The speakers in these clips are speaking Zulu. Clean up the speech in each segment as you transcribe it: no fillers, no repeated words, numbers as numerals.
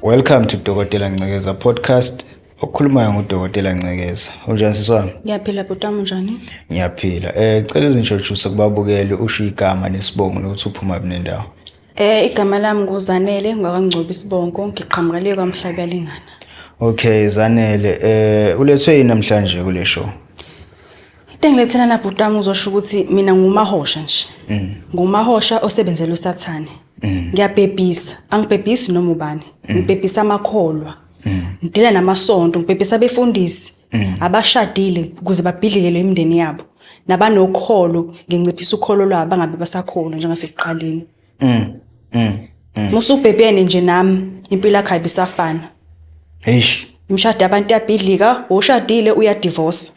Welcome to Dokotela Ncekeza podcast. Okhulumayo nguDokotela Ncekeza. Unjani sisi wami? Ngiyaphila bhuti wami, unjani? Ngiyaphila. Cela uzintroduce kubabukeli, usho igama nesibongo nokuthi uphuma kuphi nendawo. Igama lami nguZanele ngwakwaNgcobo isibongo, ngiqhamuka le kwaMhlabuyalingana. Okay Zanele, ulethwe yini namhlanje kule show? Into engilethela la bhuti wami uzosho ukuthi mina ngumahosha nje. Ngumahosha osebenzela uSathane. Ngiyabhebhisa, angibhebhisi noma ubani. Ngibhebhisa amakholwa. Ngidila namasonto, ngibhebhisa abefundisi abashadile ukuze babhidlikelwe imindeni yabo. Nabanokholo, nginciphisa ukholo lwabo bangabe basakholwa njengasekuqaleni. Musubhebhene nje nami impilo yakho ayibisafana. Eish. Imishado yabantu iyabhidlika, oshadile uyadivorce.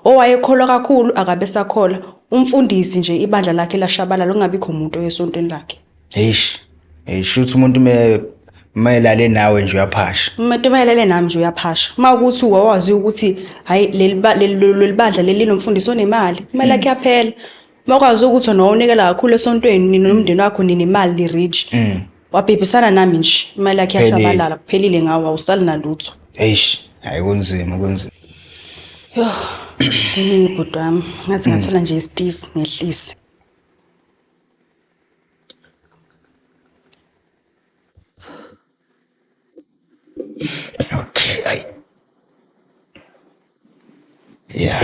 Owayekholwa kakhulu akabe sakholwa. Umfundisi nje ibandla lakhe lashabalala kungabikho umuntu oyesontweni lakhe. Eish. Eish, uthi umuntu me mayelale nawe nje uyaphasha. Umuntu mayelale nami nje uyaphasha. Uma ukuthi wawazi ukuthi hayi leli bandla leli linomfundisi onemali, imali yakhe yaphela. Makwazi ukuthi wena wawunikela kakhulu esontweni nomndeni wakho ninemali ni rich. Wabhebhisana nami nje imali yakhe Kuphelile. yashabalala kuphelile ngawo awusali nalutho. Eish, hayi kunzima kunzima. Yo, kuningi bhuti wami. Ngathi ngathola nje istiff ngehlise. Okay, ayi. Yeah.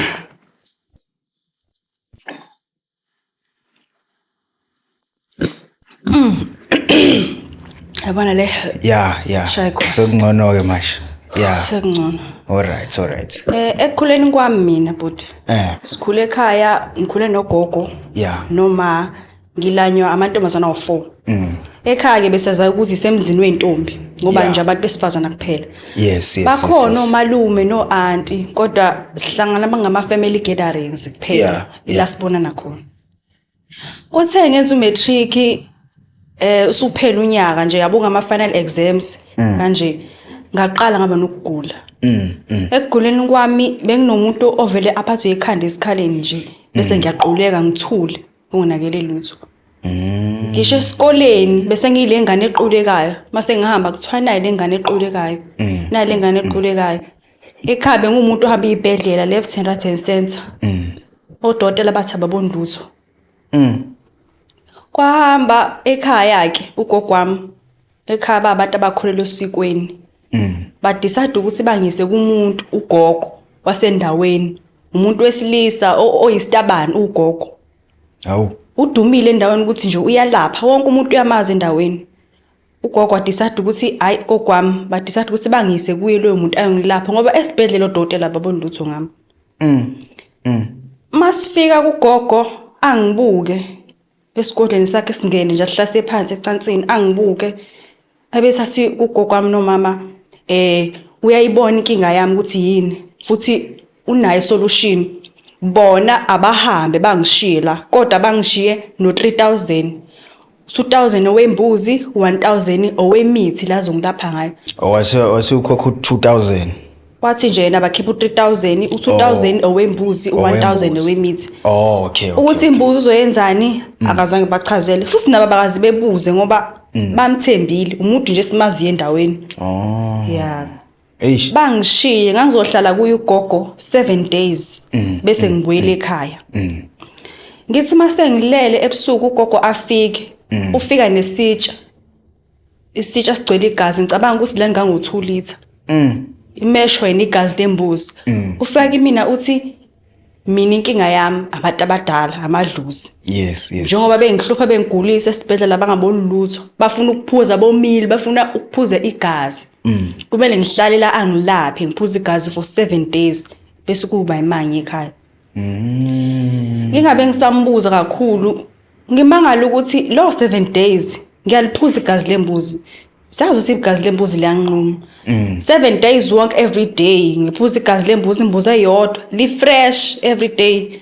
Yabona le Yeah. Shaya khona. Sekungcono ke manje. Yeah. Sekungcono. All right, all right. Ekukhuleni kwami mina bhuti. Sikhule ekhaya, ngikhule nogogo. Noma ngilanywa amantombazana awu4. Ekhaya ke besaza ukuthi isemzini wentombi ngoba nje abantu besifazana kuphela. Yes. Bakhona omalume no-aunty kodwa sihlangana bangama family gatherings kuphela ila sibonana khona. Kuthe ngenza umatric usuphela unyaka nje yabo ngama final exams kanje ngaqala ngaba nokugula. Ekuguleni kwami benginomuntu ovele aphathwe ikhanda esikhaleni nje bese ngiyaquleka ngithule ngingonakele lutho. Ngisho esikoleni bese ngiyile ngane equlekayo mase ngihamba kuthiwa nayi le ngane equlekayo nayi le ngane equlekayo. Ekhaya bengumuntu ohamba iy'bhedlela left and right and center. Odokotela bathi ababoni lutho. Kwahamba ekhaya ke ugogo wami ekhaya ba abantu abakholelwa osikweni. Badecide ukuthi bangise kumuntu ugogo wasendaweni, umuntu wesilisa oyisitabane ugogo. Hawu. Udumile endaweni ukuthi nje uyalapha, wonke umuntu uyamazi endaweni. Ugogo wadecide ukuthi hayi gogo wami, badecide ukuthi bangise kuye loyo muntu ayongilapha ngoba esibhedlela odokotela ababoni lutho ngami. Masifika kugogo angibuke esigodlweni sakhe singene nje ahlase phansi ecansini angibuke abesathi kugogo wami nomama uyayibona inkinga yami ukuthi yini futhi unayo solution bona abahambe bangishiye la kodwa bangishiye no 3000 2000 owembuzi 1000 owemithi la zongilapha ngayo. Wase ukhokha u2000. Wathi nje yena bakhipha u3000 u2000 owembuzi u1000 Owembuzi. owemithi. Oh, okay. Ukuthi imbuzi uzoyenzani akazange bachazele futhi nabo bakazi bebuze ngoba bamthembile umuntu nje simaziyo endaweni. Oh. Yeah. Eish. Bangishiye ngangizohlala kuye ugogo 7 days bese ngibuyele ekhaya. Ngithi mase ngilele ebusuku ugogo afike ufika nesitsha. Isitsha sigcwele igazi ngicabanga ukuthi la ngango 2 liter. Imeshwe yena igazi lembuzi. Ufika kimina uthi mina inkinga yami abantu abadala amadlozi. Yes. Njengoba bengihlupha bengigulisa esibhedlela bangaboni lutho bafuna ukuphuza bomile bafuna ukuphuza igazi. Kumele ngihlale la angilaphe ngiphuza igazi for 7 days bese kuba imali ekhaya. Ngingabe ngisambuza kakhulu ngimangala ukuthi lo 7 days ngiyaliphuza igazi lembuzi. Sazi ukuthi igazi lembuzi liyanquma. 7 days wonke every day ngiphuza igazi lembuzi imbuzi eyodwa li fresh every day.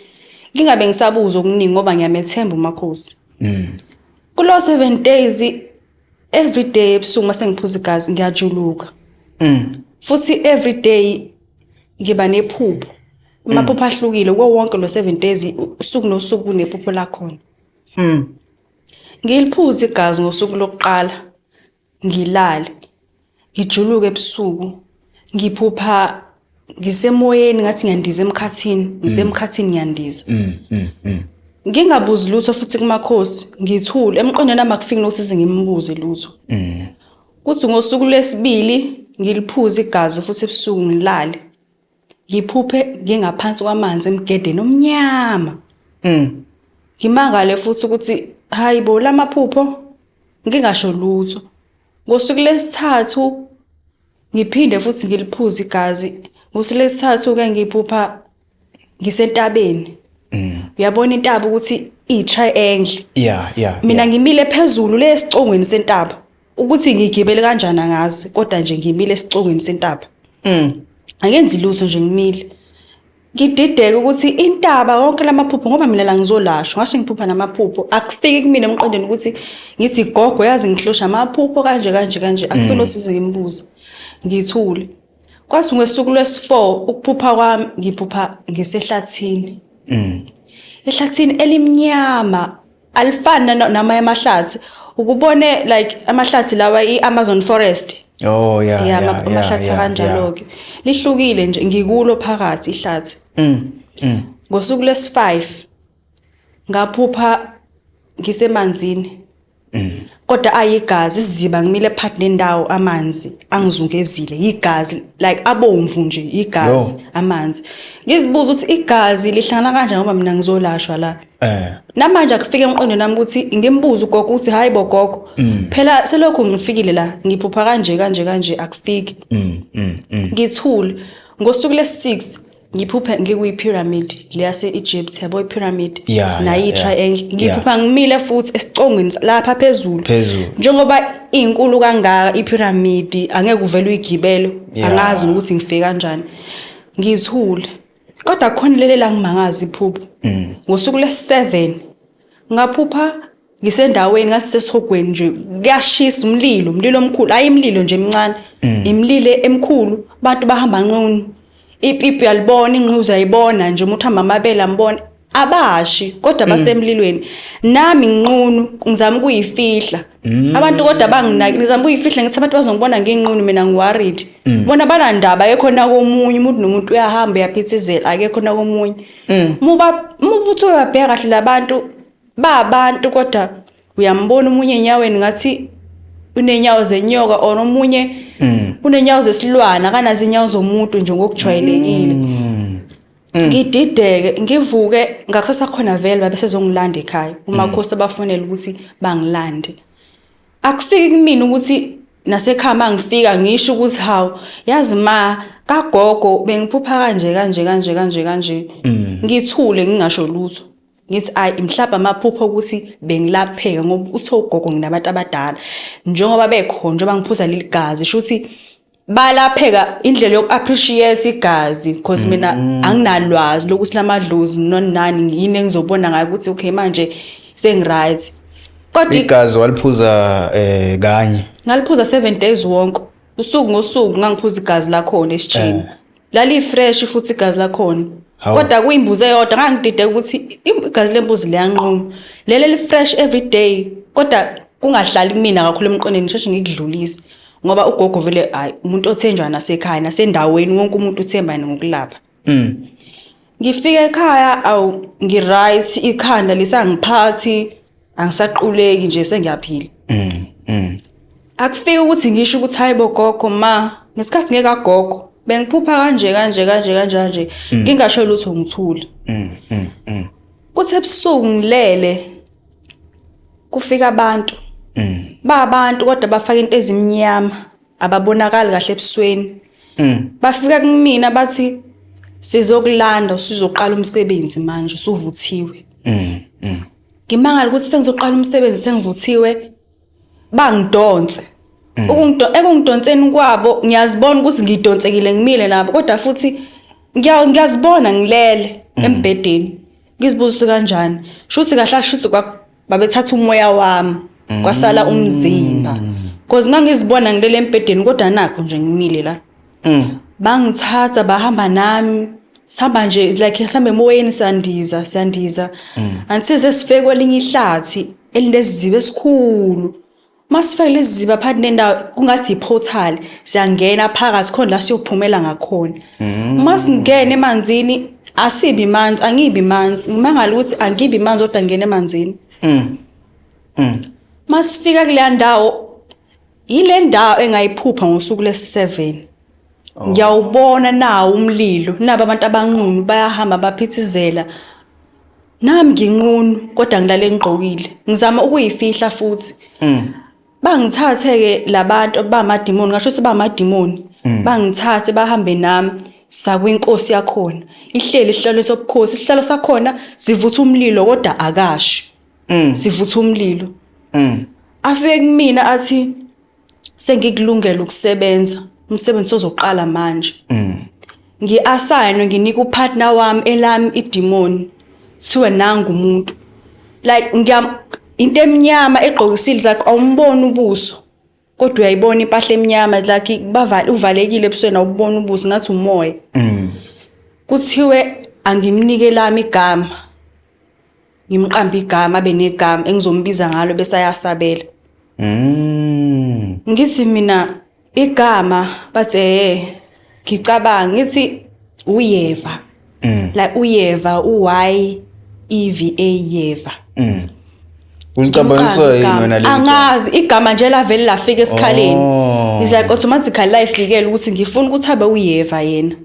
Ngingabe ngisabuza okuningi ngoba ngiyamethemba umakhosi. Kulo 7 days every day ebusuku mase ngiphuza igazi ngiyajuluka. Futhi every day ngiba nephupho. Amaphupho ahlukile kuwo wonke lo 7 days usuku nosuku kunephupho lakhona. Ngiliphuza igazi ngosuku lokuqala ngilale. Ngijuluke ebusuku, ngiphupha ngisemoyeni ngathi ngiyandiza emkhathini, ngisemkhathini ngiyandiza. Ngingabuzi lutho futhi kumakhosi, ngithule emqondweni nami akufiki nokuthi size ngimbuze lutho. Kuthi ngosuku lwesibili ngiliphuze igazi futhi ebusuku ngilale. Ngiphuphe ngingaphansi kwamanzi emgedeni omnyama. Ngimangale futhi ukuthi hayi bo lamaphupho ngingasho lutho. Ngosuku lesithathu ngiphinde futhi ngiliphuze igazi. Ngosuku lesithathu ke ngiphupha ngisentabeni. Uyabona intaba ukuthi iyi-triangle. Mina ngimile phezulu le esicongweni sentaba. Ukuthi ngigibele kanjani angazi kodwa nje ngimile esicongweni sentaba. Angenzi lutho nje ngimile. Ngidideke ukuthi intaba wonke lamaphupho ngoba mina la ngizolashwa ngasho ngiphupha namaphupho akufiki kumina emqondweni ukuthi ngithi gogo yazi ngihlusha amaphupho kanje kanje kanje akufiki nosizo ngimbuze ngithule. Kwathi ngosuku lwesi-4 ukuphupha kwami ngiphupha ngisehlathini. Ehlathini elimnyama alifani namanye amahlathi ukubone like amahlathi lawa i-Amazon forest. Oh yeah, yeah, amahlathi kanjalo ke. Lihlukile nje ngikulo phakathi ihlathi. Ngosuku lesi-5 ngaphupha ngisemanzini. Kodwa ayigazi isiziba ngimile phakathi nendawo amanzi angizungezile igazi like abomvu nje igazi amanzi. Ngizibuza ukuthi igazi lihlangana kanjani ngoba mina ngizolashwa la. Namanje akufike emqondweni nami ukuthi ngimbuze ugogo ukuthi hayi bo gogo phela selokhu ngifikile la ngiphupha kanje kanje kanje akufiki. Ngithule ngosuku lesi-6 ngiphuphe ngikuyi-pyramid leyase Egypt yabo i-pyramid nayi i-triangle ngiphupha ngimile futhi esicongweni lapha phezulu njengoba inkulu kangaka i-pyramid angeke uvele uyigibele angazi ukuthi ngifike kanjani ngithule kodwa khona leli langimangaza iphupho ngosuku lesi-7 ngaphupha ngisendaweni ngathi sesihogweni nje kuyashisa umlilo umlilo omkhulu hayi imililo nje emincane imililo emkhulu abantu bahamba nqunu ipipi uyalibona ingquza uyayibona nje umuntu uhamba amabele ambona abashi kodwa basemlilweni nami nginqunu ngizama ukuyifihla abantu kodwa banginaki ngizama ukuyifihla ngithi abantu bazongibona nginqunu mina ngiworried bona banandaba akekho nakomunye umuntu nomuntu uyahamba uyaphithizela akekho nakomunye muba mubuthi uyabheka kahle labantu babantu kodwa uyambona omunye enyaweni ngathi unenyawo zenyoka or omunye unenyawo zesilwana akanazo inyawo zomuntu nje ngokujwayelekile. Ngidideke ngivuke ngakusasa khona vele babesezongilanda ekhaya umakhosi abafonela ukuthi bangilande. Akufiki kumina ukuthi nasekhaya mangifika ngisho ukuthi hawu yazi ma kagogo bengiphupha kanje kanje kanje kanje kanje ngithule ngingasho lutho. Ngithi ayi mhlawumbe amaphupho ukuthi bengilapheka ngoba uthe ugogo nginabantu abadala njengoba bekhona njengoba ngiphuza leli gazi shuthi balapheka indlela yoku-appreciate igazi because mina anginalwazi lokuthi lamadlozi nonani yini engizobona ngayo ukuthi okay manje sengi-right kodwa igazi waliphuza kanye ngaliphuza 7 days wonke usuku ngosuku ngangiphuza igazi lakhona esitsheni lali-fresh futhi igazi lakhona kodwa kuyimbuzi eyodwa ngangidideka ukuthi igazi lembuzi liyanquma leli li-fresh every day kodwa kungahlali kumina kakhulu emqondweni ngisheshe ngikudlulise ngoba ugogo vele hayi umuntu othenjwa nasekhaya nasendaweni wonke umuntu uthemba yena ngokulapha. Ngifika ekhaya awu ngi-right ikhanda lisangiphathi angisaquleki nje sengiyaphila. Akufiki ukuthi ngisho ukuthi hayi bo gogo ma ngesikhathi ngeke agogo bengiphupha kanje kanje kanje kanje kanje ngingasho lutho ngithule. Kuthi ebusuku ngilele kufika abantu. Ba abantu kodwa bafaka into ezimnyama ababonakali kahle ebusweni. Bafika kumina bathi sizokulanda sizoqala umsebenzi manje usuvuthiwe. Ngimangala ukuthi sengizoqala umsebenzi sengivuthiwe bangidonse. Ekungidonseni kwabo ngiyazibona ukuthi ngidonsekile ngimile nabo kodwa futhi ngiyazibona ngilele embhedeni. Ngizibuza kanjani? Shuthi kahle shuthi babethatha umoya wami kwasala umzimba. Because ngangizibona ngilele embhedeni kodwa nakho nje ngimile la. Bangithatha bahamba nami sihamba nje it's like sihambe emoyeni siyandiza siyandiza until sesifike kwelinye ihlathi elineziziba esikhulu. Masifike lezi ziba phakathi nendawo, kungathi i-portal, siyangena phakathi khona la siyophumela ngakhona. Masingena emanzini, asibi manzi, angibi manzi, ngimangala ukuthi angibi manzi kodwa ngena emanzini. Masifika kuleya ndawo, yile ndawo engayiphupha ngosuku lesi-7. Ngiyawubona nawo umlilo, naba abantu abanqunu bayahamba baphithizela. Nami nginqunu kodwa ngilale ngigqokile, ngizama ukuyifihla futhi. Bangithathe-ke labantu bamadimoni, ngasho ukuthi bamadimoni. Bangithathe bahambe nami sakwinkosi yakhona. Ihleli isihlalo sobukhosi, isihlalo sakhona sivutha umlilo kodwa akashi. Sivutha umlilo. Afike kumina athi sengikulungela ukusebenza, umsebenzi ozoqala manje. Ngi-assign, nginika upartner wami elami idimoni, kuthiwe nangu umuntu. Like ngiyam into emnyama egqokisile, like awumboni ubuso kodwa uyayibona impahla emnyama, like bavala uvalekile ebusweni, awuboni ubuso, ngathi umoya. Kuthiwe angimnike lami igama, ngimqambe igama, abe negama engizombiza ngalo bese ayasabela. Ngithi mina igama, bathi ngicabanga ngithi uyeva. Like uyeva, u Y E V A, Yeva. Ulicabangiswa yini wena leli gama? Angazi, igama nje lavele lafika esikhaleni. It's like automatically la ifikele ukuthi ngifuna ukuthi abe uyeva yena.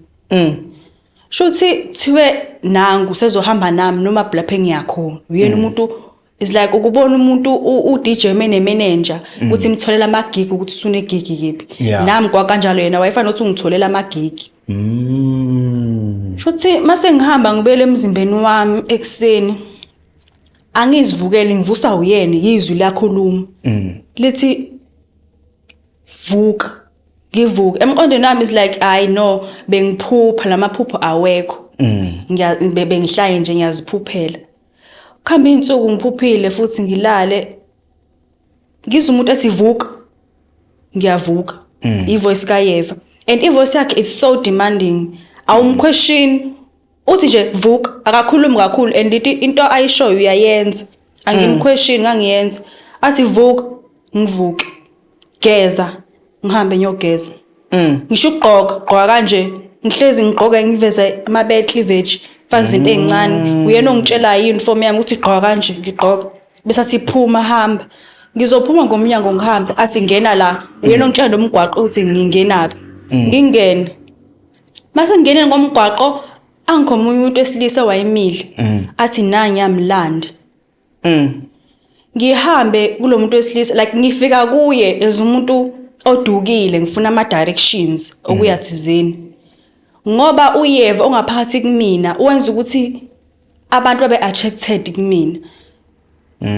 Shuthi thiwe nangu sezohamba nami noma lapha engiyakhona. Uyena umuntu, is like ukubona umuntu u-DJ mene manager ukuthi imtholela ama gig, ukuthi usune gig kephi. Nami kwa kanjalo, yena wayefana ukuthi ungitholela ama gig. Shuthi mase ngihamba ngibuyele emzimbeni wami ekseni, angizivukele, ngivusa uyena, izwi liyakhuluma. Lithi vuka, ngivuke. Emqondweni wami is like, I know bengiphupha, lamaphupho awekho. Ngiya bengihlaye nje, ngiyaziphuphela. Kuhamba izinsuku ngiphuphile futhi, ngilale ngizwe umuntu ethi vuka, ngiyavuka. Ivoice kaYeva, and ivoice yakhe is so demanding, awumquestion, uthi nje vuka, akakhulumi kakhulu, and into ayishoyo uyayenza. Angimquestion, ngangiyenza. Athi vuka, ngivuke. Geza, ngihambe ngiyogeza. Ngisho ukugqoka, gqoka kanje, ngihlezi ngigqoke ngiveze amabele, cleavage, faka izinto ey'ncane. Uyena ongitshelayo i-uniform yami ukuthi gqoka kanje, ngigqoka. Bese athi phuma, hamba. Ngizophuma ngomnyango ngihambe, athi ngena la. Uyena ongitshela nomgwaqo ukuthi ngingenaphi. Ngingene. Mase ngingeneni ngomgwaqo, angikho omunye umuntu wesilisa wayemile. Athi na ngiyamlanda. Ngihambe kulo muntu wesilisa, like ngifika kuye as umuntu odukile, ngifuna ama directions okuya thizeni. Ngoba uyeva ongaphakathi kumina wenza ukuthi abantu babe attracted kumina.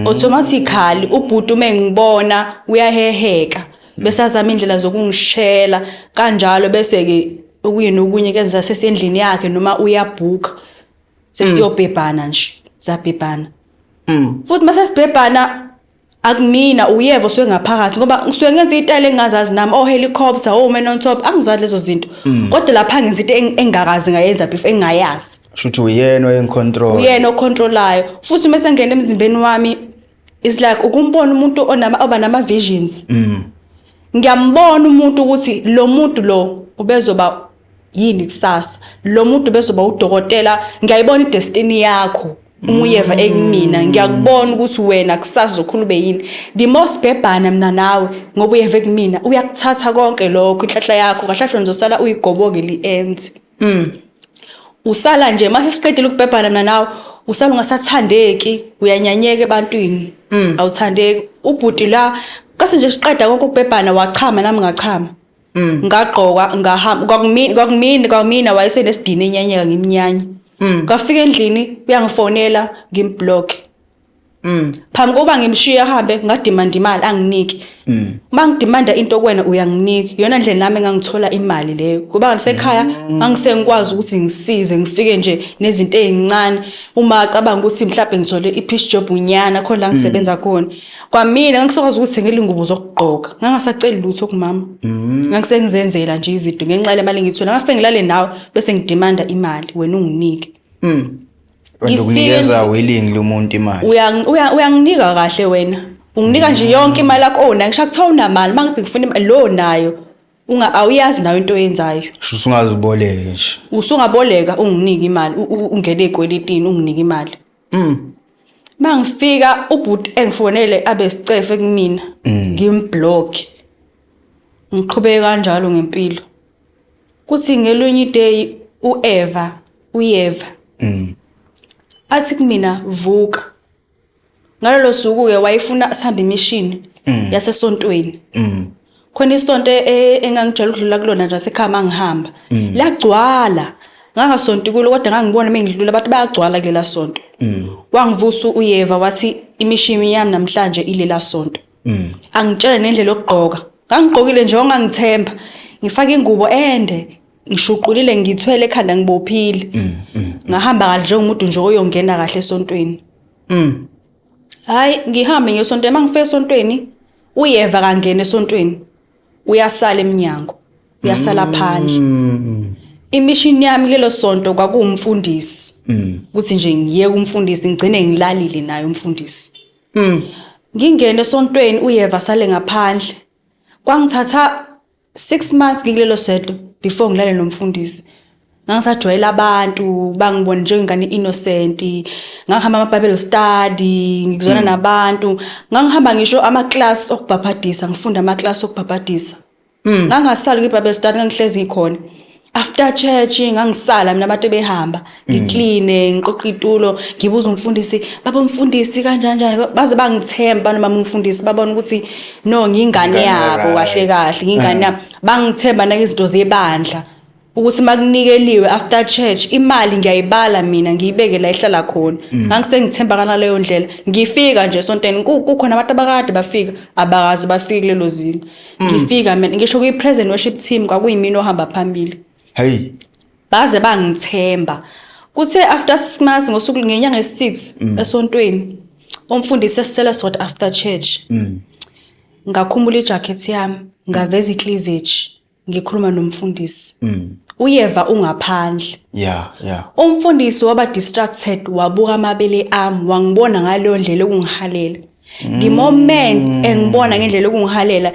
Automatically ubhuti uma engibona uyaheheka, bese azama indlela zokungishela kanjalo, bese ke okunye nokunye kenza sesendlini yakhe noma uyabhuka, sesiyobhebhana nje, sabhebhana. Futhi mase sibhebhana, akumina, uyeva usuke ngaphakathi, ngoba ngisuke ngenza itayela engingazazi nami, oh helicopter, oh man on top, angizazi lezo zinto. Kodwa lapha ngenza into engakazi ngayenza before, engingayazi. Shuthi uyena oyencontrol. Uyena ocontrolayo. Futhi uma sengena emzimbeni wami, is like ukumbona umuntu onama oba nama visions. Ngiyambona umuntu ukuthi lo muntu lo ubezoba yini kusasa, lo muntu bezoba udokotela, ngiyayibona idestiny yakho uma uyeva ekumina, ngiyakubona ukuthi wena kusasa uzokhula ube yini. The more sibhebhana mina nawe, ngoba uyeva ekumina, uyakuthatha konke lokho, inhlahla yakho kahle kahle nizosala uyigoboke li-end. Usala nje mase siqedile ukubhebhana mina nawe, usala ungasathandeki, uyanyanyeka ebantwini, awuthandeki. Ubhuti la kasi nje siqeda konke ukubhebhana, wachama nami ngachama. Ngagqoka ngahamba, kwakumina wayesenesidina enyanyeka, ngimnyanya. Ngafika endlini uyangifonela, ngimblock. Phambi kokuba ngimshiye ahambe, ngademanda imali, anginiki. Uma ngidemanda into kuwena uyanginika. Iyona ndlela nami engangithola imali leyo. Ngoba ngisekhaya ngangisengikwazi ukuthi ngisize, ngifike nje nezinto ey'ncane. Uma acabanga ukuthi mhlawumbe ngithole i-piece job unyana khona la ngisebenza khona. Kwamina ngangisakwazi ukuzithengela iy'ngubo zokugqoka. Ngangasaceli lutho kumama. Ngangisengizenzela nje izinto ngenxa yale mali engiyithola. Ngafike ngilale nawe bese ngidemanda imali wena unginike. And ukunikeza willingly umuntu imali. Uyanginika kahle wena. Unginika nje yonke imali yakho onayo, ngisho kuthiwa unamali, uma ngithi ngifuna imali lo nayo, unga awuyazi nayo into oyenzayo. Sho usungaziboleka nje. Usungaboleka unginike imali, ungene ey'kweletini unginike imali. Mangifika ubhuti engifonele abe sicefe kumina, ngimblock. Ngiqhubeke kanjalo ngempilo. Kuthi ngelinye iday uEva, uyeva. Athi kumina vuka. Ngalolo suku ke wayefuna sihambe imishini yasesontweni. Khona isonto engangijwayele ukudlula kulona nje asekhaya mangihamba. Lagcwala. Ngangasonti kulo kodwa ngangibona mengidlula abantu bayagcwala kulela sonto. Wangivusa uyeva wathi imishini yami namhlanje ilela sonto. Angitshele nendlela yokugqoka. Ngangigqokile nje ongangithemba. Ngifake ingubo ende, ngishuqulile ngithwele ekhanda ngibophile. Ngahamba kahle njengomuntu nje oyongena kahle esontweni. Hayi ngihambe ngesontweni mangifika esontweni uyeva kangena esontweni. Uyasala eminyango. Uyasala phandle. Imishini yami kulelo sonto kwakuwumfundisi. Ukuthi nje ngiye kumfundisi ngigcine ngilalile naye umfundisi. Ngingene esontweni uyeva sale ngaphandle. Kwangithatha 6 months ngikulelo sonto before ngilale nomfundisi. Ngangisajwayela abantu bangibona njengengane innocent. Ngangihamba ama Bible study, ngizwana nabantu. Ngangihamba ngisho ama class okubhabhadisa, ngifunda ama class okubhabhadisa. Ngangasali kwi Bible study ngangihlezi ngikhona. After church ngangisala mina abantu behamba, ngikline, ngiqoqa itulo, ngibuza umfundisi, baba umfundisi kanjani njani, baze bangithemba noma umfundisi babona ukuthi no ngingane Ingane yabo kahle right. kahle, ngingane yabo. Bangithemba nangezinto zebandla. Ukuthi makunikeliwe after church imali ngiyayibala mina ngiyibeke la ihlala khona. Ngangisengithemba ngaleyo ndlela. Ngifika nje esontweni kukhona abantu abakade bafika abakaze bafike kulelo zinga. Ngifika mina ngisho kwi present worship team kwakuyimina ohamba phambili. Hey. Baze bangithemba. Kuthe after 6 months ngosuku ngenyanga esi-6 esontweni umfundisi esisele sodwa after church. Ngakhumula ijacket yami ngaveza icleavage ngikhuluma nomfundisi. Uyeva ungaphandle. Yeah. Umfundisi waba distracted wabuka amabele ami wangibona ngaleyo ndlela ekungihalela. The moment engibona ngendlela ekungihalela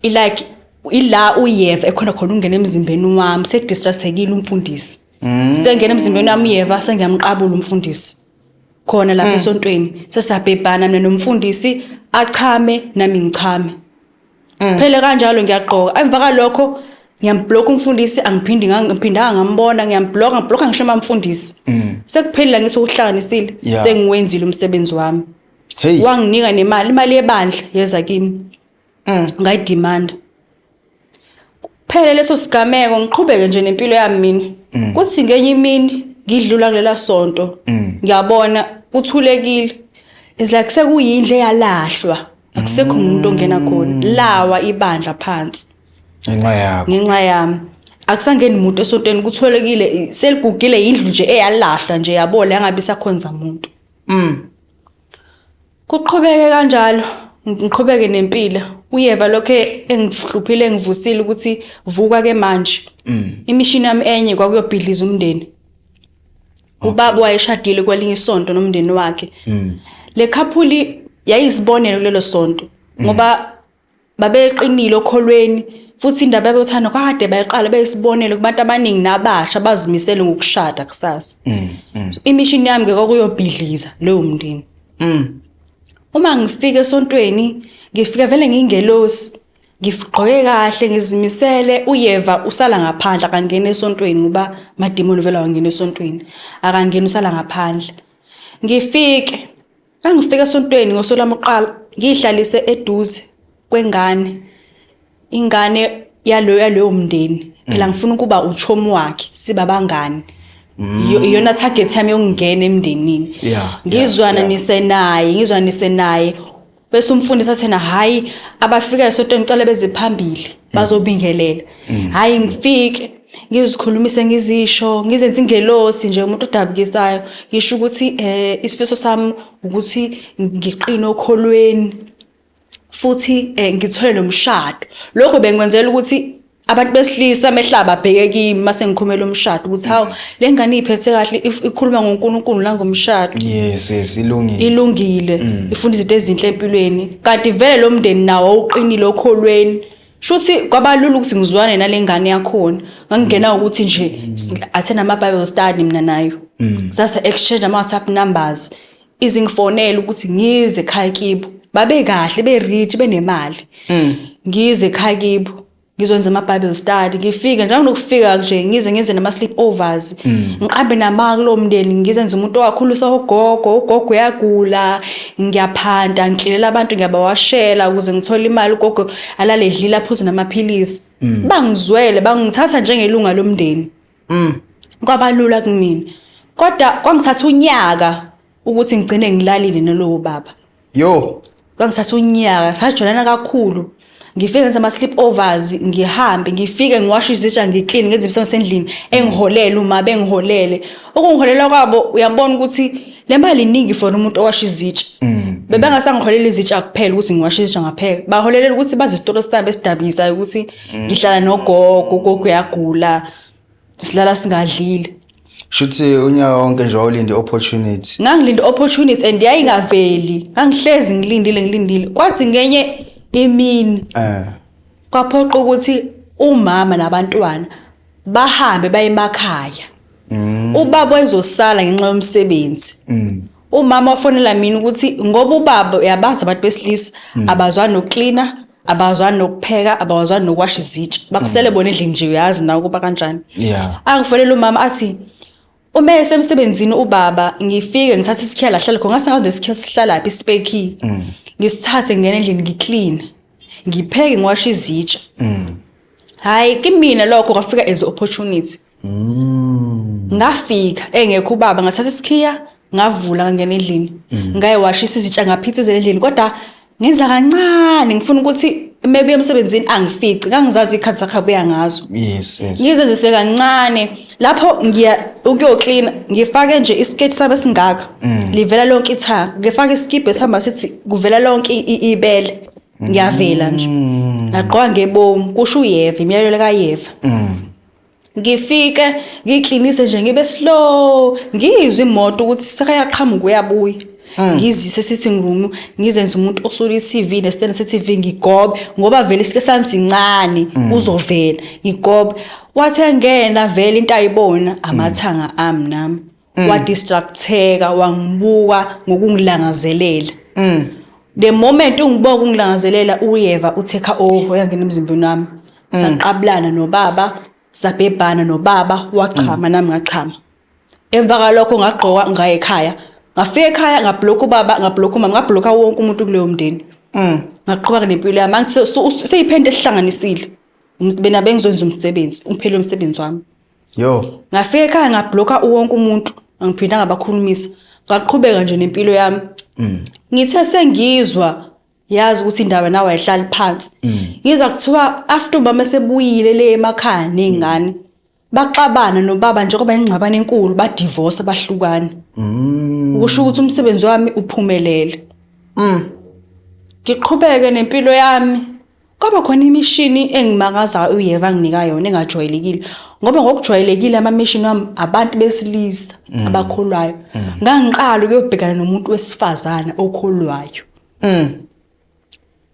like ila uyeva ekhona khona ungena emzimbeni wami sedistractekile umfundisi. Sengena emzimbeni wami uyeva sengiyamqabula umfundisi. Khona lapha esontweni sesabhebhana mina nomfundisi achame nami ngichame. Phele kanjalo ngiyagqoka. Emva kalokho ngiyamblock umfundisi angiphindi ngiphindanga ngambona ngiyamblock ngiblock ngisho amamfundisi. Sekuphelile ngithi ukuhlanganisile sengiwenzile umsebenzi wami. Hey. Wanginika nemali, imali yebandla yeza kimi. Ngayidemand. Kuphele leso sigameko ngiqhubeke nje nempilo yami mina. Kuthi ngenye imini ngidlula kulela sonto ngiyabona kuthulekile. It's like sekuyindle eyalahlwa. Akusekho umuntu ongena khona. Lawa ibandla phansi Ngenxa yakho. ngenxa yami. Akusangeni umuntu esontweni kutholekile seligugile indlu nje eyalahlwa nje yabola yangabe isakhonza umuntu. Kuqhubeke kanjalo ngiqhubeke nempilo. Uyeva lokho engihluphile engivusile ukuthi vuka ke manje. Imishini yami enye kwakuyobhidliza umndeni. Ubaba wayeshadile kwelinye isonto nomndeni wakhe. Le couple yayisibonelo kulelo sonto ngoba babeqinile okholweni futhi indaba yabothando kade bayiqala beyisibonelo kubantu abaningi nabasha bazimisele ngokushada kusasa. So, imishini yami ke kwakuyobhidliza leyo mndeni. Uma ngifika esontweni ngifika vele ngingelosi ngigqoke kahle ngizimisele uyeva usala ngaphandle akangena esontweni ngoba amadimoni vele awangena esontweni akangena usala ngaphandle. Ngifike mangifika esontweni ngosuku lwami lokuqala ngihlalise eduze kwengane ingane yaloyo mndeni phela ngifuna ukuba uchomi wakhe siba bangani. Iyona target yami yokungena emndenini. Ngizwana nisenaye ngizwanise naye bese umfundisi athena hayi abafika esontweni cela beze phambili bazobingelela. Hayi ngifike ngizikhulumise ngizisho ngizenze ingelosi nje umuntu odabukisayo ngisho ukuthi isifiso sami ukuthi ngiqine okholweni futhi ngithole nomshado. Lokho bengikwenzela ukuthi Abantu besilisa mehla babheke kimi mase ngikhumela umshado ukuthi hawu, le ngane iphethe kahle, if ikhuluma ngoNkulunkulu nangomshado. Yes, ilungile. Ilungile, ifunda izinto ezinhle empilweni, kanti vele lo mndeni nawo awuqinile okholweni. Shuthi kwabalula ukuthi ngizwane nale ngane yakhona. Ngangingena ukuthi nje attend ama Bible study mina nayo. Sase exchange ama WhatsApp numbers, izingifonela ukuthi ngize ekhaya kibo. Babe kahle, be rich, benemali. Ngize ekhaya kibo ngizwenza ama Bible study. Ngifike nje, nginokufika nje ngize ngenze nama sleepovers, ngiqambe nama kulo mndeni, ngizenze umuntu owakhulisa ugogo. Ugogo uyagula, ngiyaphanda, ngiklilela abantu, ngiyabawashela ukuze ngithole imali, ugogo alale edlile, aphuze namaphilisi. Bangizwele, bangithatha njengelunga lomndeni. Kwabalula kumina, kodwa kwangithatha unyaka ukuthi ngigcine ngilalile nalowo baba. Yo. Kwangithatha unyaka. Sajolana kakhulu. Ngifike ngenza ama-sleepovers, ngihambe ngifike ngiwashe izitsha, ngiclean, ngenze imisebenzi endlini, engiholele uma bengiholele. Ukungiholela kwabo, uyabona ukuthi le mali iningi for umuntu owasha izitsha. Bebengasangiholela izitsha kuphela ukuthi ngiwashe izitsha ngapheka, baholelela ukuthi bazi isitolo sami esidabukisayo ukuthi ngihlala nogogo, ugogo uyagula, silala singadlile. Shuthi unyaka wonke nje wawulinde opportunity. Ngangilinde opportunity and yayingaveli. Ngangihlezi ngilindile, ngilindile. Kwathi ngenye imini kwaphoqa ukuthi umama nabantwana bahambe baye emakhaya. Ubaba wayezosala ngenxa yomsebenzi. Umama wafonela mina ukuthi ngoba ubaba, uyabazi abantu besilisa, abazwani nokuklina, abazwani nokupheka, abazwani nokuwasha izitsha, bakusele bona endlini nje, uyazi nawe kuba kanjani. Angifonela umama athi uma esemsebenzini ubaba, ngifike ngithathe isikhiya la hlala khona. Ngase ngazi lesikhiya sihlalaphi, i-spare key. Ngisithathe, ngingena endlini, ngiclean, ngipheke, ngiwashe izitsha. Hayi, kimina lokho kwafika as opportunity. Ngafika engekho ubaba, ngathatha isikhiya, ngavula, ngangena endlini, ngayiwashisa izitsha, ngaphithizela endlini, kodwa ngenza kancane, ngifuna ukuthi maybe emsebenzini angifici. Ngangizazi ikhathi zakhe abuya ngazo. Ngizenzise kancane lapho ngiya ukuyoklina, ngifake nje isiketi sami esingaka, livela lonke ithanga, ngifake isikibhe esihamba sithi kuvela lonke ibele, ngiyavela nje. Ngagqoka ngebomu, kusho uyeva imiyalelo kayeva. Ngifike ngiklinise nje, ngibe slow, ngizwe imoto ukuthi sekayaqhamuka, uyabuya. Ngizise sitting room, ngizenze umuntu osula i-TV nestand se-TV, ngigobe ngoba vele isike sami sincane, uzovela. Ngigobe, wathi engena vele into ayibona amathanga ami nami, wadistracteka, wangibuka ngokungilangazelela. The moment ungibuka ungilangazelela, uyeva utake over, uyangena emzimbeni wami. Saqabulana nobaba, sabhebhana nobaba, wachama nami ngachama. Emva kwalokho ngagqoka ngaya ekhaya. Ngafika ekhaya, ngablocka ubaba, ngablocka umama, ngablocka wonke umuntu kuleyo mndeni. Ngaqhubeka nempilo yami. Angithi seyiphente esihlanganisile. Bena bengizwenza umsebenzi, umphelo womsebenzi wami. Yo. Ngafika ekhaya, ngablocka wonke umuntu, angiphinda ngabakhulumisa. Ngaqhubeka nje nempilo yami. Ngithe sengizwa, yazi ukuthi indaba nawe ayihlali phansi. Ngizwa kuthiwa after ubaba esebuyile le emakhaya nezingane, baxabana nobaba njengoba ingxabano enkulu, badivorce, bahlukana. Ukusho ukuthi umsebenzi wami uphumelele. Ngiqhubeke nempilo yami. Kwaba khona imishini engimakazayo uyeva nginika yona engajwayelekile. Ngoba ngokujwayelekile amamishini wami abantu besilisa abakholwayo. Ngangiqala ukuyobhekana nomuntu wesifazane okholwayo.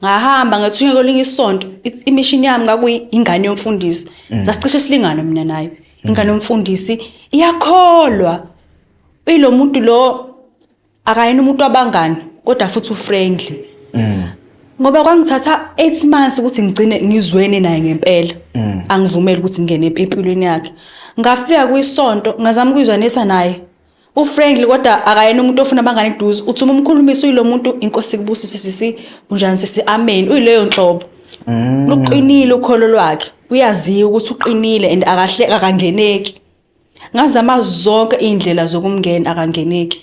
Ngahamba ngathunywa kwelinye isonto, imishini yami kwakuyi ingane yomfundisi. Sasicishe silingane mina nayo. Ingane yomfundisi iyakholwa. Uyilo muntu lo, akayena umuntu wabangani, kodwa futhi ufriendly. Ngoba kwangithatha 8 months ukuthi ngigcine ngizwene naye ngempela. Angivumeli ukuthi ngingene empilweni yakhe. Ngafika kwisonto, ngazama ukuyizwanisa naye. Ufriendly kodwa akayena umuntu ofuna abangani eduze. Uthi uma umkhulumisa, uyilo muntu, "Inkosi kubusise sisi, unjani sisi, amen." Uyileyo nhlobo. Luqinile ukholo lwakhe. Uyaziwa ukuthi uqinile and akahle, akangeneki. Ngazama zonke indlela zokumngena, akangeneki.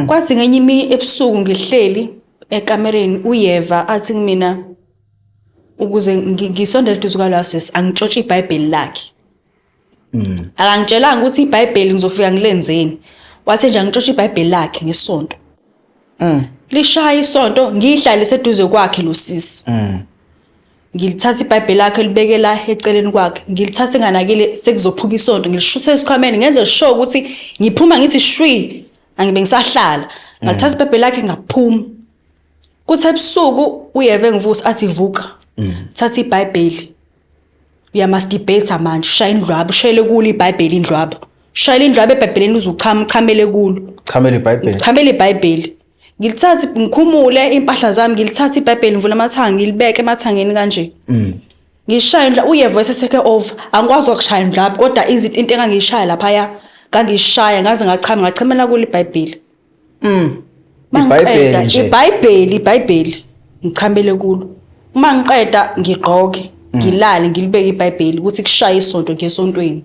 Kwathi ngenye imini ebusuku ngihleli ekamereni, uyeva athi kumina ukuze ngisondele eduze kwalo sisi, angitshontshe iBhayibheli lakhe. Akangitshelanga ukuthi iBhayibheli ngizofika ngilenzeni. Wathi nje angitshontshe iBhayibheli lakhe ngesonto. Lishaya isonto, ngihlalise eduze kwakhe lo sisi. Ngilithatha iBhayibheli lakhe libeke la eceleni kwakhe, ngilithathe nganakile sekuzophuka isonto, ngilishuthe esikhwameni ngenze sure ukuthi ngiphuma ngithi shwi, angibe ngisahlala. Ngalithatha iBhayibheli lakhe ngaphuma. Kuthi ebusuku uyeve ngivusa athi vuka. Thatha iBhayibheli. Uyamasturbate manje, shaya indlwabu, ushayele kulo iBhayibheli indlwabu. Shayela indlwabu eBhayibhelini uze uchame, uchamele kulo. Chamela iBhayibheli. Chamela iBhayibheli. Ngilithathe ngikhumule impahla zami, ngilithathe iBhayibheli ngivule amathanga ngilibeke emathangeni kanje. Ngishaya indla uyeva esetheke over. Angikwazi ukushaya indlwabu kodwa izinto into engangiyishaya laphaya ngangishaya ngaze ngachama ngachemela kulo iBhayibheli. IBhayibheli nje. IBhayibheli, iBhayibheli ngichamele kulo. Uma ngiqeda ngigqoke, ngilale ngilibeke iBhayibheli ukuthi kushaye isonto ngesontweni.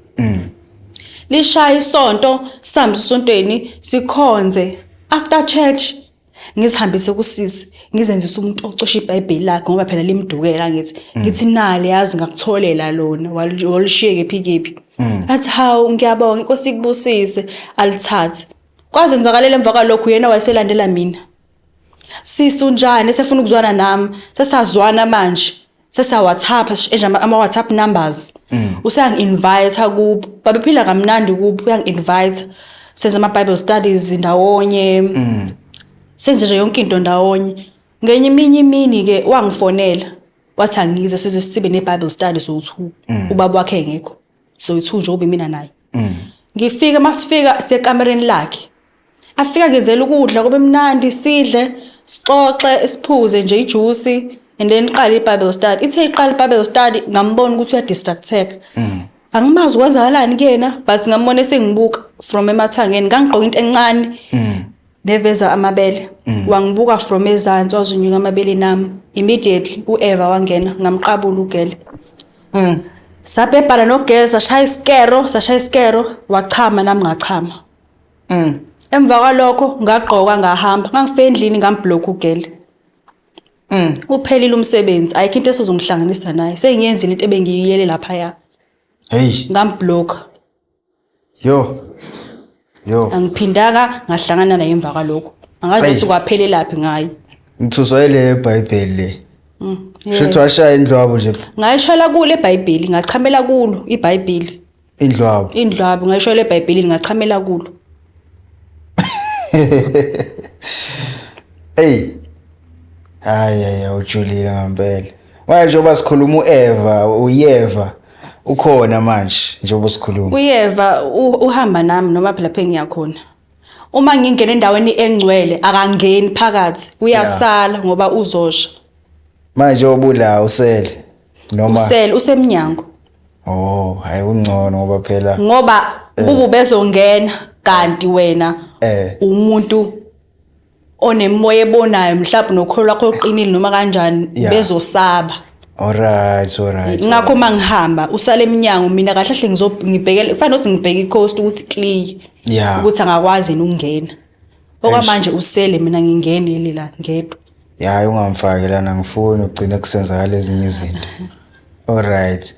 Lishaya isonto, sihambe esontweni sikhonze. After church ngizihambise kusisi ngizenzise umuntu ocosha iBhayibheli lakhe ngoba phela limdukela ngithi ngithi nali yazi ngakutholela lona walishiye kephi kephi. Athi hawu ngiyabonga inkosi ikubusise alithathe. Kwazenzakalela emva kwalokho uyena wayeselandela mina. Sisi unjani esefuna ukuzwana nami sesazwana manje sesa WhatsApp enje ama WhatsApp numbers. Useyangi-invite kubo. Babephila kamnandi kubo uyangi-invite. Senza ama Bible studies ndawonye. Senze nje yonke into ndawonye. Ngenye iminye imini ke wangifonela wathi angize size sibe ne Bible studies sowu-2. Ubaba wakhe engekho. Sowu-2 nje ube mina naye. Ngifika masifika sekamereni lakhe. Afika ngenzela ukudla kube mnandi sidle sixoxe siphuze nje ijuice and then iqale iBible study. Ithe iqala iBible study ngambona ukuthi uyadistracteka. Angimazi kwenzakalani kuyena but ngambona esengibuka from emathangeni ngangigqoka into encane. Neveza amabele. Wangibuka from ezansi wazunyuka amabele nami. Immediately uEva wangena ngamqabula ugele. Sabhebhana nogele sashaya isikero, sashaya isikero wachama nami ngachama. Emva kwalokho ngagqoka ngahamba, ngangifika endlini ngamblock ugele. Uphelile umsebenzi, ayikho into esizongihlanganisa naye. Sengiyenzile into ebengiyiyele laphaya. Hey, Ngamblock. yo. Yo. Angiphindanga ngahlangana naye emva kwalokho. Angazi Ayi. ukuthi kwaphelelaphi ngaye. Ngithuswa ile eBhayibheli le. Shuthi washaya indlwabo nje Ngayishayela kulo eBhayibheli, ngachamela kulo iBhayibheli. indlwabo. Indlwabu ngayishayela eBhayibhelini ngachamela kulo. Hey. Hayi hayi ujulile ngempela. Manje njengoba sikhuluma uEva, uYeva ukhona manje njengoba sikhuluma. Uyeva uhamba nami noma phela lapho engiyakhona. Uma ngingena endaweni engcwele akangeni phakathi, uyasala ngoba uzosha. Manje obula usele noma Usele usemnyango. Oh, hayi ungcono ngoba phela Ngoba kubu bezongena kanti wena umuntu onemoya ebonayo mhlawumbe nokholo lwakho oqinile noma kanjani bezosaba. Alright, alright. Ngakho mangihamba usale eminyango mina kahle kahle ngizongibhekela kufanele ukuthi ngibheke icoast ukuthi clear. Ukuthi angakwazi yini ukungena. Okwamanje usele mina ngingenile la ngedwa. Ya ungamfaki lana ngifuni ugcine kusenzakala ezinye izinto. Alright.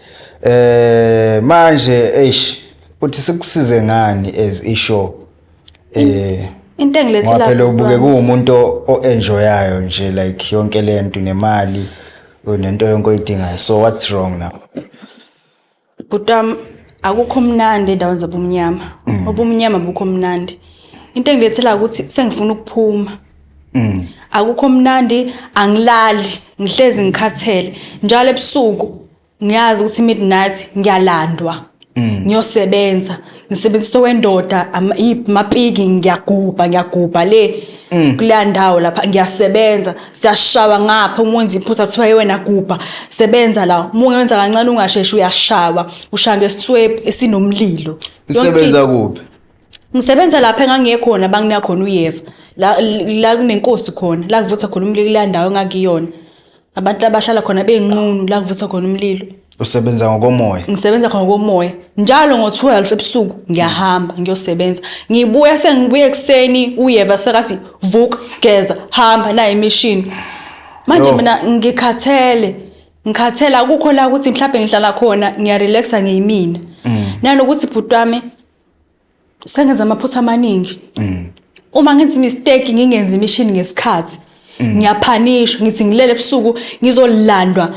Manje eish uthi sikusize ngani as ishow? Into engilethela Ngoba phela ubuke kuwumuntu o-enjoyayo nje like yonke lento nemali unento yonke oyidingayo. So what's wrong now? Bhuti wami akukho mnandi endaweni zobumnyama. Ubumnyama bukho mnandi. Into engilethela ukuthi sengifuna ukuphuma. Akukho mnandi, angilali, ngihlezi ngikhathele. Njalo ebusuku ngiyazi ukuthi midnight ngiyalandwa. Ngiyosebenza, ngisebenzisa okwendoda amapiki ngiyagubha, ngiyagubha le kuleya ndawo lapha ngiyasebenza, siyashawa ngapha uma wenza iphutha kuthiwa hey wena gubha, sebenza la. Uma ungenza kancane ungasheshi uyashawa, ushaya ngesithwebhu esinomlilo. Usebenza kuphi? Ngisebenza lapha engangiye khona banginika khona uyeva. La kunenkosi khona, la kuvutha khona umlilo kuleya ndawo engakuyona. Abantu abahlala khona benqunu la kuvutha khona umlilo. Usebenza ngokomoya? Ngisebenza khona ngokomoya. Njalo ngo-12 ebusuku ngiyahamba ngiyosebenza. Ngibuya sengibuye ekuseni uyeva sekathi vuka geza hamba nayi imishini. Manje mina ngikhathele. Ngikhathele akukho la ukuthi mhlawumbe ngihlala khona ngiyarelaxa ngiyimina. Nanokuthi bhuti wami sengenza amaphutha amaningi. Uma ngenza mistake ngingenzi imishini ngesikhathi. Ngiyaphanishwa ngithi ngilele ebusuku ngizolandwa.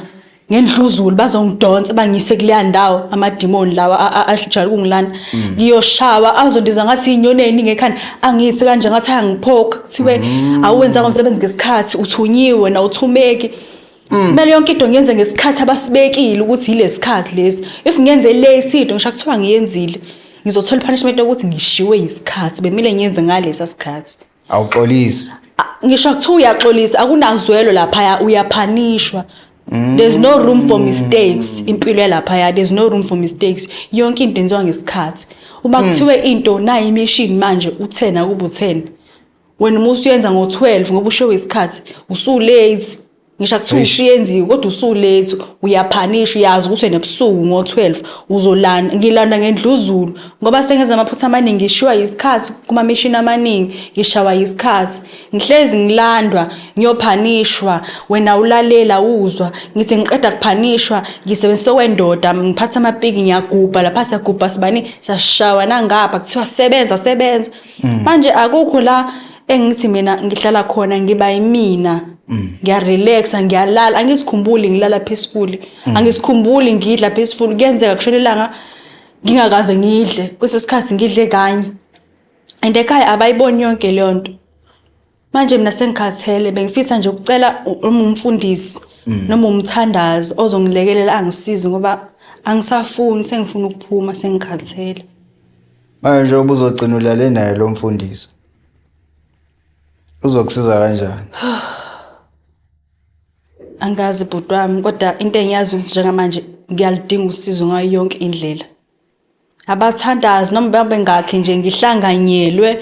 Ngendluzulu bazongidonsa bangise kuleya ndawo, amadimoni lawa ajwayele ukungilanda. Ngiyoshawa, azondiza ngathi inyoni eyiningi ekhanda, angithi kanje ngathi ayangiphoka, kuthiwe awuwenzanga umsebenzi ngesikhathi, uthunyiwe wena, uthumeki. Kumele yonke into ngiyenze ngesikhathi abasibekile ukuthi yilesikhathi lesi. If ngiyenze late into, ngisho kuthiwa ngiyenzile, ngizothola i-punishment yokuthi ngishiwe yisikhathi, bemile ngiyenze ngalesa sikhathi. Awuxolisi. Ngisho kuthiwa uyaxolisa, akunazwelo laphaya, uyaphanishwa. There's no room for mistakes. Impilo yalaphaya, there's no room for mistakes. Yonke into yenziwa ngesikhathi. Uma kuthiwe into nayi imishini manje u-10 akuba u-10, wena uma usuyenza ngo-12 ngoba ushiwe isikhathi, usu-late. Ngisho kuthiwa usuyenziwe kodwa usu-late, uyaphanishwa. Uyazi ukuthi wena ebusuku ngo-12 uzolanda. Ngilanda ngendluzulu ngoba sengenza amaphutha amaningi, ngishiwa yisikhathi kumamishini amaningi, ngishawa yisikhathi, ngihlezi ngilandwa ngiyophanishwa. Wena ulalela uzwa ngithi ngiqeda kuphanishwa, ngisebenzisa okwendoda, ngiphatha amapiki, ngiyagubha lapha, siyagubha sibani, siyashawa nangapha, kuthiwa sebenza, sebenza. Manje akukho la engithi mina ngihlala khona ngiba yimina, ngiyarelaxa, ngiyalala, angizikhumbuli ngilala peacefully, angizikhumbuli ngidla peaceful. Kuyenzeka kushona ilanga ngingakaze ngidle, kwesinye isikhathi ngidle kanye, and ekhaya abayiboni yonke leyo nto. Manje mina sengikhathele, bengifisa nje ukucela uma umfundisi noma umthandazi ozongilekelela angisize, ngoba angisafuni, sengifuna ukuphuma, sengikhathele. Manje njengoba uzogcina ulale naye lo mfundisi, uzokusiza kanjani? Angazi bhuti wami, kodwa into engiyazi ukuthi njengamanje ngiyaludinga usizo ngayo yonke indlela. Abathandazi noma babengakhi nje, ngihlanganyelwe,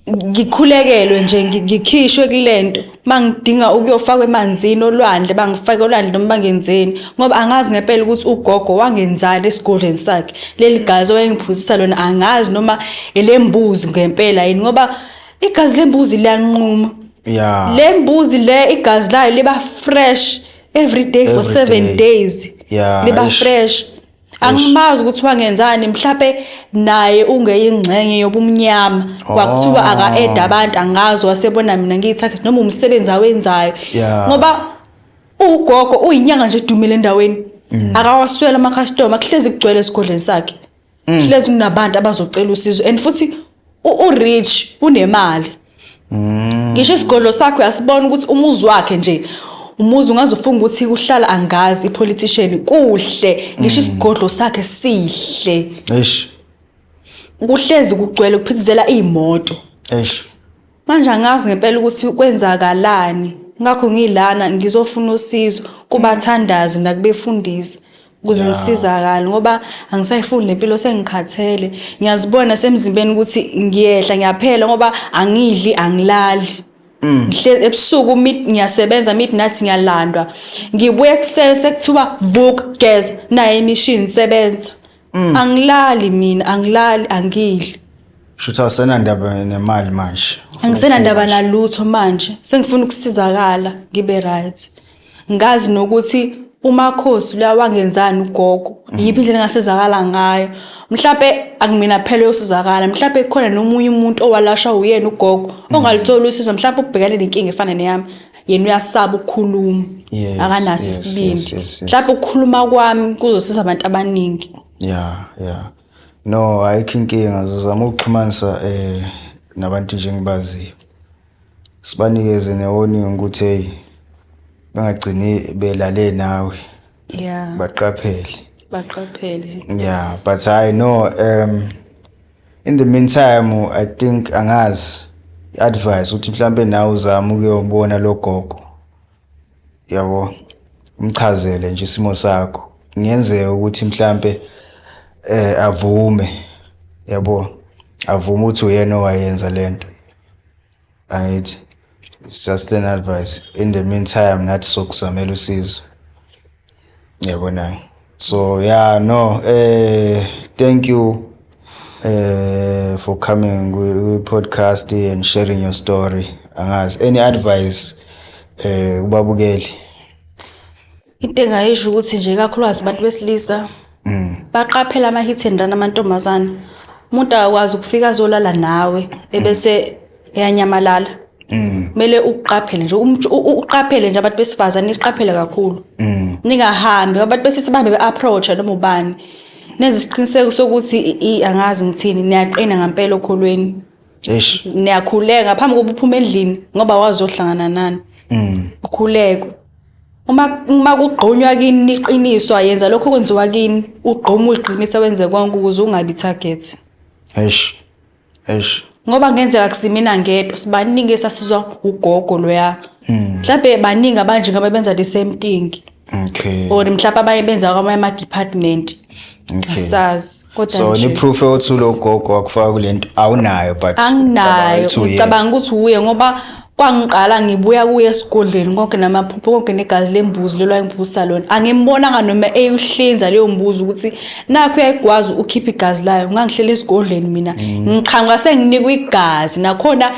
ngikhulekelwe nje, ngikhishwe kulento. Mangidinga ukuyofakwa emanzini olwandle, bangifake olwandle noma bangenzeni, ngoba angazi ngempela ukuthi ugogo wangenzani esigodlweni sakhe. Leli gazi owayengiphuzisa lona angazi noma elembuzi ngempela yini, ngoba igazi lembuzi liyanquma. Le mbuzi le, igazi layo liba fresh every day for Every 7 day. days. Liba Eish. fresh. Angimazi ukuthi wangenzani, mhlawumbe naye ungeyingxenye yobumnyama. Kwakuthiwa aka-add abantu, angazi wasebona mina ngiyithathe noma umsebenzi awenzayo. Ngoba ugogo uyinyanga nje edumile endaweni. Akawaswela ama-customer, kuhlezi kugcwele esigodlweni sakhe. Kuhlezi kunabantu abazocela usizo, and futhi u-rich, unemali. Ngisho isigodlo sakhe uyasibona ukuthi umuzi wakhe nje, umuzi ungaze ufunga ukuthi kuhlala angazi i-politician, kuhle. Ngisho isigodlo sakhe sihle. Kuhlezi kugcwele, kuphithizela iy'moto. Manje angazi ngempela ukuthi kwenzakalani. Ngakho ngilana ngizofuna usizo kubathandazi nakubefundisi ukuze ngisizakale, ngoba angisayifuni lempilo, sengikhathele. Ngiyazibona semzimbeni ukuthi ngiyehla, ngiyaphela, ngoba angidli, angilali. Ngihlezi ebusuku mid ngiyasebenza, midnight ngiyalandwa. Ngibuya ekuseni sekuthiwa vuka, geza, naye imishini sebenza. Angilali mina, angilali, angidli. Shutha awusenandaba nemali manje. Angisenandaba nalutho manje. Sengifuna ukusizakala, ngibe right. Ngazi nokuthi umakhosi lo wangenzani ugogo, yiphi indlela engasizakala ngayo. Mhlampe akumina phela oyosizakala, mhlampe kukhona nomunye umuntu owalashwa uyena ugogo ongalitholi usizo, mhlampe ubhekane nenkinga efana neyami. Yena uyasaba ukukhuluma. Akanaso isibindi. Mhlampe ukukhuluma kwami kuzosiza abantu abaningi. Yeah. No, ayikho inkinga, ngizozama ukuxhumanisa nabantu nje engibaziyo. Sibanikeze ne-warning ukuthi hey, bangagcini belale nawe. Baqaphele. Baqaphele. Yeah, but I know in the meantime I think angazi advice ukuthi mhlambe nawe uzama ukuyobona lo gogo. Yabo, umchazele nje isimo sakho. Kungenzeka ukuthi mhlambe avume, yabo, avume ukuthi uyena owayenza lento. Angithi it's just an advice. In the meantime nathi sokuzamela usizo. Yabona. So yeah, no, thank you for coming kwi podcast and sharing your story. Angazi any advice kubabukeli. Into engayisho ukuthi nje kakhulukazi abantu besilisa baqaphela ama hit and run amantombazane. Umuntu akakwazi ukufika azolala nawe ebese eyanyamalala. Kumele uqaphele nje, uqaphele nje abantu besifazane, niqaphele kakhulu. Ningahambi abantu besithi bahambe be-approach noma ubani. Nenze isiqiniseko sokuthi angazi ngithini, niyaqina ngempela okholweni. Eish. Niyakhuleka ngaphambi kokuba uphume endlini ngoba wazi uzohlangana nani. Ukhuleke. Uma kugqunywa kini niqiniswa, yenza lokho okwenziwa kini, ugqume uyiqinise wenze konke ukuze ungabi target. Eish. Eish. Ngoba kungenzeka kusimina ngedwa, sibaningi esasizwa ugogo loya. Mhlawumbe baningi abanje ngabe benza the same thing. Or mhlawumbe abanye benza kwamanye ama-department. Asazi. Kodwa So nje ni-proof yokuthi ulo gogo wakufaka kule nto awunayo, but anginayo. ucabanga ukuthi uye. Ngicabanga ukuthi uye ngoba kwangiqala ngibuya kuye esigodlweni konke namaphupho konke negazi lembuzi lelo ayengiphusa lona. Angimbonanga noma eyuhlinza leyo mbuzi ukuthi nakho uyayigwazi ukhipha igazi layo. Ngangihlele esigodlweni mina. Ngiqhamuka senginikwa igazi, nakhona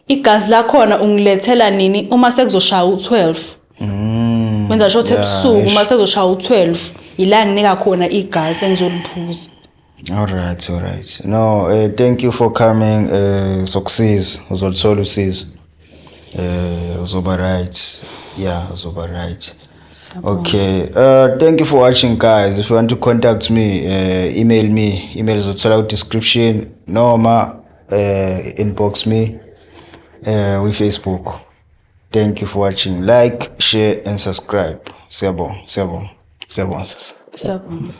igazi lakhona ungilethela nini uma sekuzoshaya u12. Wenza sho ukuthi ebusuku uma sekuzoshaya u12 ila nginika khona igazi sengizoliphuza. All right. No, thank you for coming. Sokusiza, uzolithola usizo. Uzoba right. Yeah, uzoba right. Siyabonga. Okay. Thank you for watching, guys. If you want to contact me, email me. Email uzothola ku description noma inbox me with Facebook. Thank you for watching. Like, share and subscribe. Siyabonga, siyabonga. Siyabonga, sis. Siyabonga.